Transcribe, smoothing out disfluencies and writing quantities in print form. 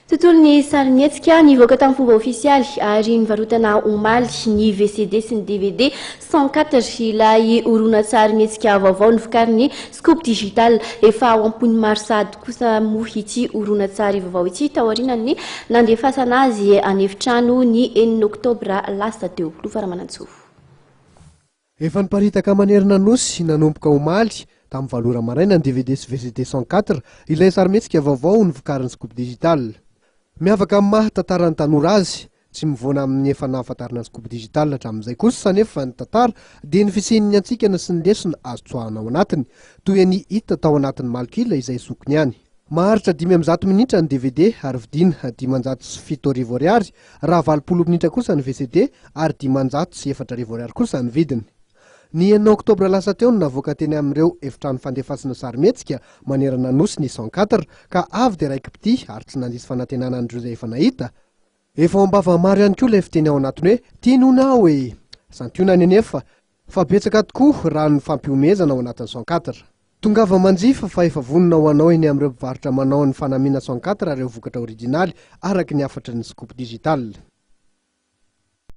Tontolon'ny sarimihetsika, nivoaka tamin'ny fomba ofisialy ary nivarotana omaly ny VCD sy ny dvd 104 ilay horonantsarimihetsika vaovao novokarin'ny Scoop Digital. Efa ao am-pon'ny maro sahady kosa moa ity horonantsary vaovao ity taorian'ny nandefasana azy an'efitrano ny enina oktobra lasa teo. Lova Ramanantsoa. Efa niparitaka manerana ny Nosy nanomboka omaly tamin'ny 8 ora maraina ny dvd sy VCD 104, ilay sarimihetsika vaovao novokarin'ny Scoop Digital. Miavaka amin'ny maha tantaran'ny tanora azy, tsy mivoana amin'ny efa nahafantarana ny Scoop Digital hatramin'izay kosa anefa ny tantara dia ny fisian'ny hatsikana sy ny lesona azo tsoahana ao anatiny, toy ny hita tao anatin'ny Malok'ila izay zokiny ihany. Maharitra 105 minitra ny dvd ary vidiana 7500 ariary raha 80 minitra kosa ny VCD ary 504 ariary kosa ny vidiny. Ny 6 oktobra lasa teo no navoaka teny amin'ireo efitrano fandefasana sarimihetsika manerana Nosy ny 104 ka avy dia raiki-pitia ary tsy nandiso fanantenana an'ireo izay efa nahita. Efa ao am-bava maro ihany koa ilay fiteny ao anatiny hoe tiany hono aho e! Santionany anefa fa betsaka tokoa raha ny fampihomehezana ao anatin'ny 104. Tongava manjifa fa efa vonona ho anao eny amin'ireo mpivarotra manao ny fanamiana 104 ireo vokatra orijinaly araka ny hafatry ny Scoop Digital.